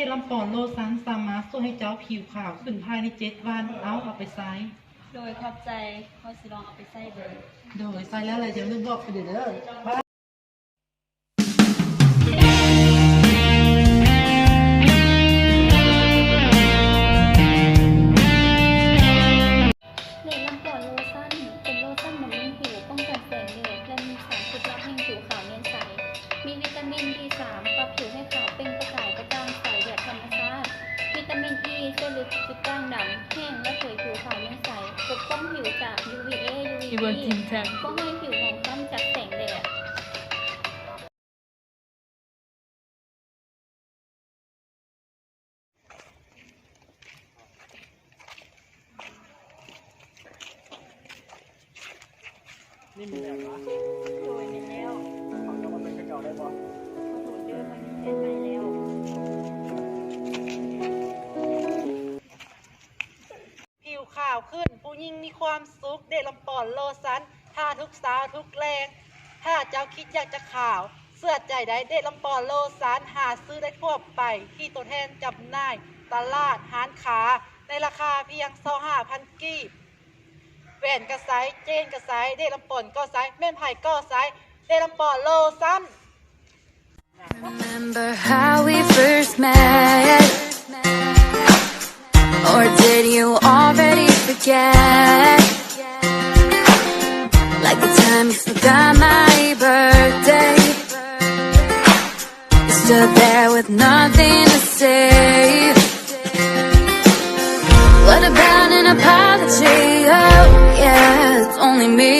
ດລຳປອນໂລຊັນສາມາດຊ່ວຍໃຫ້ເຈົ້າຜິວຂາວຂຶ້ນພາຍໃນເຈັດວັນ. ເອົາ ເອົາໄປໃຊ້. ໂດຍ ຂອບໃຈ. ຂ້ອຍຊິລອງເອົາໄປໃຊ້ເບິ່ງ. ໂດຍ ໃຊ້ແລ້ວລະຢ່າລືມບອກຂ້ອຍເດີ. ເດດລຳປອນໂລຊັນ ເປັນໂລຊັນບຳລຸງຜິວ ປ້ອງກັນແສງແດດ ແລະ ມີສານຊຸດລັບແຫ່ງຜິວຂາວເນີນໃສ. ມີວິຕາມິນ ບີສາມ ປັບຜິວໃຫ້ຂາວເປັ່ງປະກາຍ ກະຈ່າງໃສແບບທຳມະຊາດ. ວິຕາມິນອີ ຊ່ວຍຫຼຸດຈຸດດ່າງດຳ, ແຫ້ງ ແລະ ເຜີຍຜິວຂາວເນີນໃສ, ປົກປ້ອງຜິວຈາກ ຢູວີເອ ຢູວີບີ ບໍ່ໃຫ້ຜິວໝອງຄ້ຳຈາກແສງແດດ. ນີ້ແມ່ນແລ້ວຫວາ? ໂດຍ ແມ່ນແລ້ວ. ເຂົາເຈົ້າມາເບິ່ງຄືເກົ່າໄດ້ບໍ່? ໂດຍ ເດີ ຂ້ອຍມີແຟນໃໝ່ແລ້ວ. ຜິວຂາວຂຶ້ນ ຜູ້ຍິງມີຄວາມສຸກ ເດດລຳປອນໂລຊັນ ທາທຸກເຊົ້າທຸກແລງ. ຖ້າເຈົ້າຄິດຢາກຈະຂາວ ເຊື່ອໃຈໄດ້ ເດດລຳປອນໂລຊັນ ຫາຊື້ໄດ້ທົ່ວໄປທີ່ຕົວແທນຈຳໜ່າຍຕະຫຼາດ, ຮ້ານຄ້າ ໃນລາຄາພຽງຊາວຫ້າພັນກີບ. ແຫວນກະໃສ່, ເຈນກະໃສ່, ເດດລຳປອນກໍໃສ່, ແມ່ນໃຜກໍໃສ່ ເດດລຳປອນໂລຊັນ. Remember how we first met? Or did you already forget? Like the time you forgot my birthday. You stood there with nothing to say. What about an apology? Oh, yeah, it's only me.